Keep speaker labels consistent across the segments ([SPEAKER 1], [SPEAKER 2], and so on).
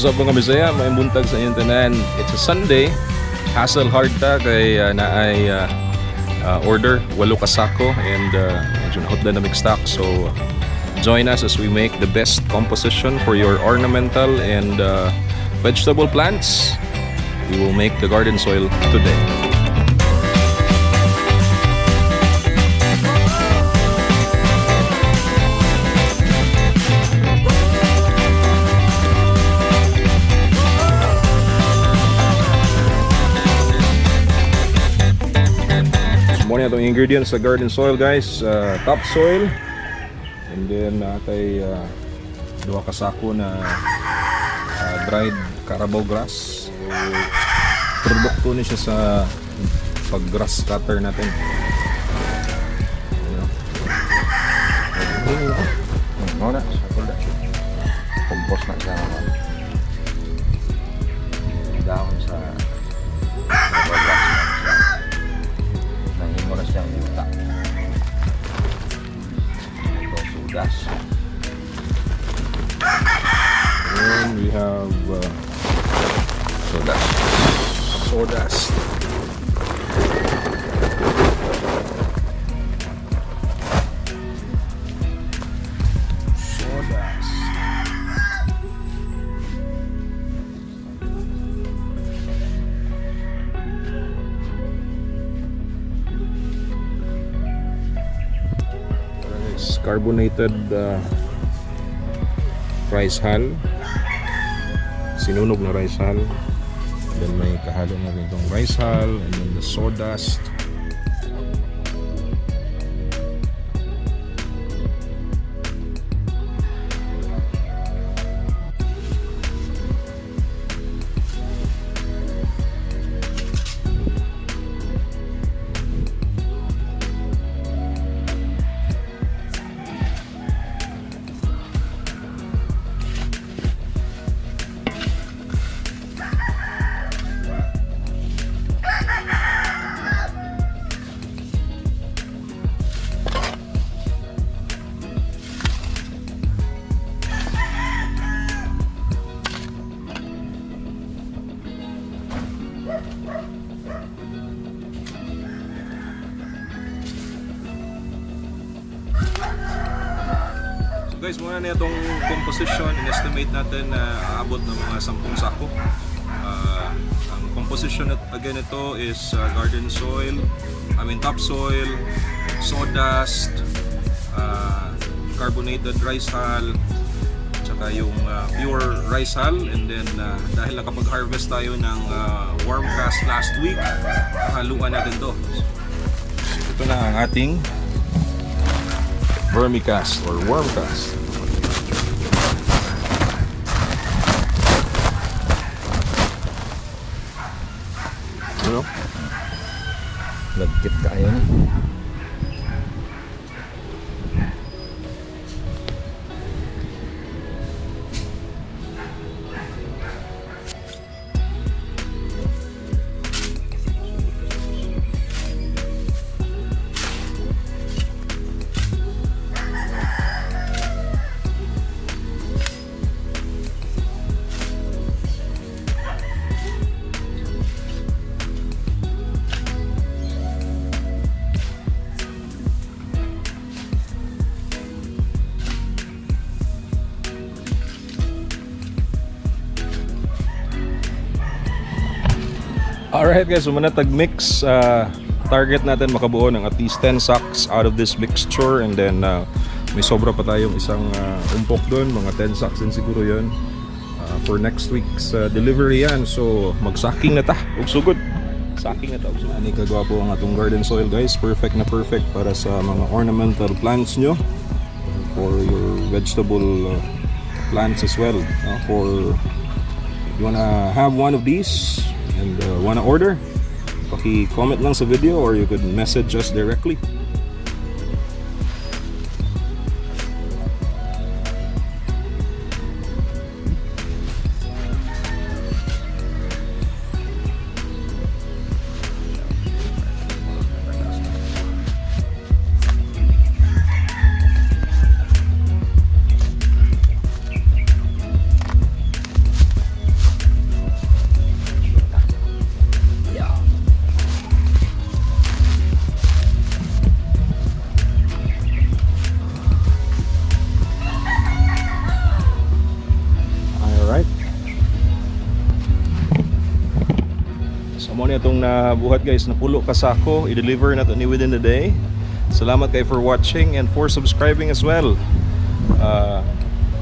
[SPEAKER 1] What's up, mga Bisaya? Maayong buntag sa inyong tanan. It's a Sunday. Hustle hard ta kay naay order, walo ka sako, and medyo nahutdan na mig stock. So join us as we make the best composition for your ornamental and vegetable plants. We will make the garden soil today. So, mao atong ingredients sa garden soil, guys. Topsoil and then atay duha ka sako na dried carabao grass. So, produkto ni siya sa pag grass cutter natin. Ayan.
[SPEAKER 2] Mao na, sa na siya. Compost na siya naman. Dahon sa rubber grass na siya. Nahimo na siyang yuta. Ito, sawdust.
[SPEAKER 1] And we have
[SPEAKER 2] Sawdust.
[SPEAKER 1] Sawdust. Sawdust. Tara, guys, carbonated rice hull. Sinunog na rice hull. And then may kahalo na rin itong rice hull and then the sawdust. So guys, mao na itong composition, in-estimate natin na aabot ng mga 10 sako. Ang composition at again ito is garden soil, I mean topsoil, sawdust, carbonated rice hull, tsaka yung pure rice hull, and then dahil nakapag-harvest tayo ng worm cast last week, haluan natin to. So, ito na ang ating vermicast or wormcast. Ano?
[SPEAKER 2] Lagkit kaayo ni.
[SPEAKER 1] Alright guys, so mao na tag mix. Target natin makabuo ng at least 10 sacks out of this mixture, and then may sobra pa tayong isang umpok doon, mga 10 sacks din siguro yun. For next week's delivery yan. So magsacking na ta, ug sugod. Sacking na ta, ug sugod. Ani kagwapo ang atong garden soil, guys. Perfect na perfect para sa mga ornamental plants nyo, for your vegetable plants as well. For you wanna have one of these and wanna order, paki-comment lang sa video or you could message us directly. na itong nabuhat, guys, napulo ka sako, i-deliver na to ni within the day. Salamat kaayo for watching and for subscribing as well.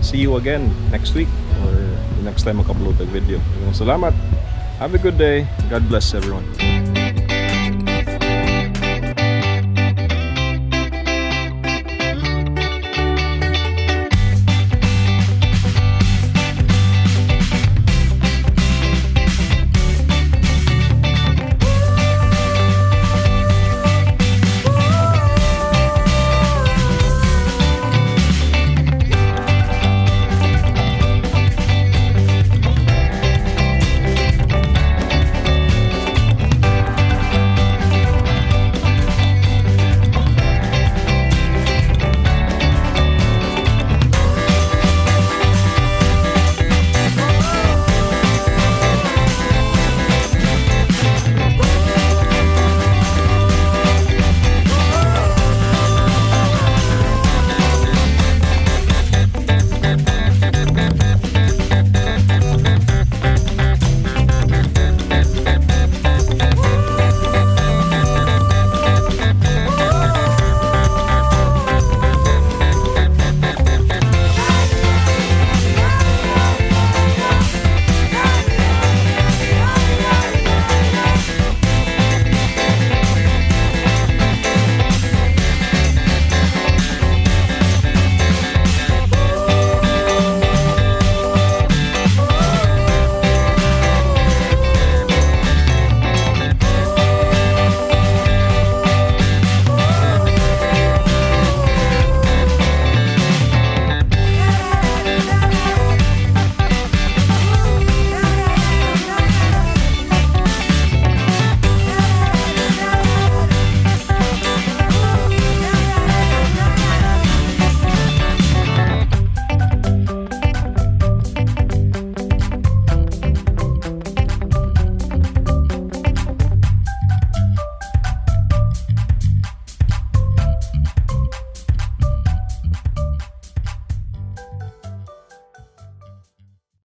[SPEAKER 1] See you again next week or the next time mag-upload the video. Salamat. Have a good day. God bless everyone.